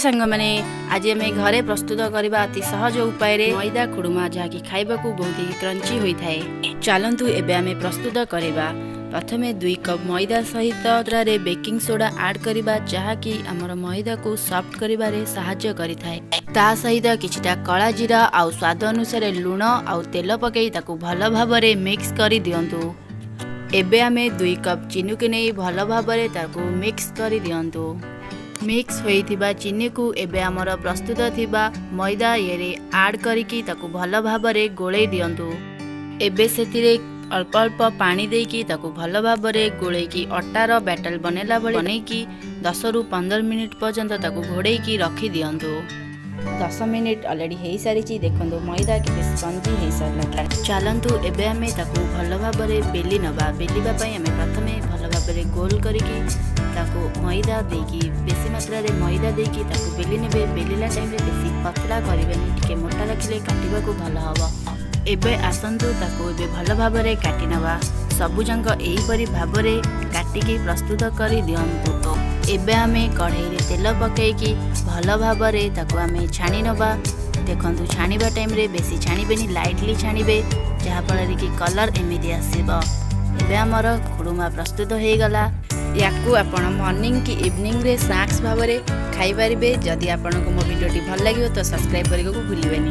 ସାଙ୍ଗମାନେ, ଆଜି ଆମେ ଘରେ ପ୍ରସ୍ତୁତ କରିବା ଅତି ସହଜ ଉପାୟରେ ମଇଦା ଖୁଡ଼ୁମା, ଯାହାକି ଖାଇବାକୁ ବହୁତ ହି କ୍ରଞ୍ଚି ହୋଇଥାଏ। ଚାଲନ୍ତୁ, ଏବେ ଆମେ ପ୍ରସ୍ତୁତ କରିବା। ପ୍ରଥମେ 2 କପ୍ ମଇଦା ସହିତ ମାତ୍ରାରେ ବେକିଂ ସୋଡ଼ା ଆଡ଼୍ କରିବା, ଯାହାକି ଆମର ମଇଦାକୁ ସଫ୍ଟ କରିବାରେ ସାହାଯ୍ୟ କରିଥାଏ। ତା ସହିତ କିଛିଟା କଳା ଜିରା ଆଉ ସ୍ୱାଦ ଅନୁସାରେ ଲୁଣ ଆଉ ତେଲ ପକାଇ ତାକୁ ଭଲ ଭାବରେ ମିକ୍ସ କରି ଦିଅନ୍ତୁ। ଏବେ ଆମେ 2 କପ୍ ଚିନିକୁ ନେଇ ଭଲ ଭାବରେ ତାକୁ ମିକ୍ସ କରି ଦିଅନ୍ତୁ। ମିକ୍ସ ହୋଇଥିବା ଚିନିକୁ ଏବେ ଆମର ପ୍ରସ୍ତୁତ ଥିବା ମଇଦା ଇଏରେ ଆଡ଼୍ କରିକି ତାକୁ ଭଲ ଭାବରେ ଗୋଳେଇ ଦିଅନ୍ତୁ। ଏବେ ସେଥିରେ ଅଳ୍ପ ଅଳ୍ପ ପାଣି ଦେଇକି ତାକୁ ଭଲ ଭାବରେ ଗୋଳେଇକି ଅଟାର ବ୍ୟାଟର ବନେଇଲା ଭଳି ବନେଇକି 10ରୁ 15 ମିନିଟ୍ ପର୍ଯ୍ୟନ୍ତ ତାକୁ ଘୋଡ଼େଇକି ରଖିଦିଅନ୍ତୁ। 10 ମିନିଟ୍ ଅଲରେଡ଼ି ହେଇସାରିଛି। ଦେଖନ୍ତୁ, ମଇଦା କେତେ ସ୍ପଞ୍ଜି ହେଇସାରିଲା। ଚାଲନ୍ତୁ, ଏବେ ଆମେ ତାକୁ ଭଲ ଭାବରେ ବେଲି ନେବା। ବେଲିବା ପାଇଁ ଆମେ ପ୍ରଥମେ ଭଲ ଭାବରେ ଗୋଲ କରିକି ତାକୁ ମଇଦା ଦେଇକି, ବେଶୀ ମାତ୍ରାରେ ମଇଦା ଦେଇକି ତାକୁ ବେଲି ନେବେ। ବେଲିଲା ଟାଇମ୍ରେ ବେଶୀ ପତଳା କରିବେନି, ଟିକେ ମୋଟା ରଖିଲେ କାଟିବାକୁ ଭଲ ହେବ। ଏବେ ଆସନ୍ତୁ, ତାକୁ ଏବେ ଭଲ ଭାବରେ କାଟି ନେବା। ସବୁଯାକ ଏହିପରି ଭାବରେ କାଟିକି ପ୍ରସ୍ତୁତ କରି ଦିଅନ୍ତୁ। ଏବେ ଆମେ କଢ଼େଇରେ ତେଲ ପକାଇକି ଭଲ ଭାବରେ ତାକୁ ଆମେ ଛାଣି ନେବା। ଦେଖନ୍ତୁ, ଛାଣିବା ଟାଇମ୍ରେ ବେଶୀ ଛାଣିବେନି, ଲାଇଟଲି ଛାଣିବେ, ଯାହାଫଳରେ କି କଲର୍ ଏମିତି ଆସିବ। ଏବେ ଆମର ଖୁଡ଼ୁମା ପ୍ରସ୍ତୁତ ହେଇଗଲା। ୟାକୁ ଆପଣ ମର୍ଣ୍ଣିଂ କି ଇଭିନିଂରେ ସ୍ନାକ୍ସ ଭାବରେ ଖାଇପାରିବେ। ଯଦି ଆପଣଙ୍କୁ ମୋ ଭିଡ଼ିଓଟି ଭଲ ଲାଗିବ, ତ ସବସ୍କ୍ରାଇବ୍ କରିବାକୁ ଭୁଲିବେନି।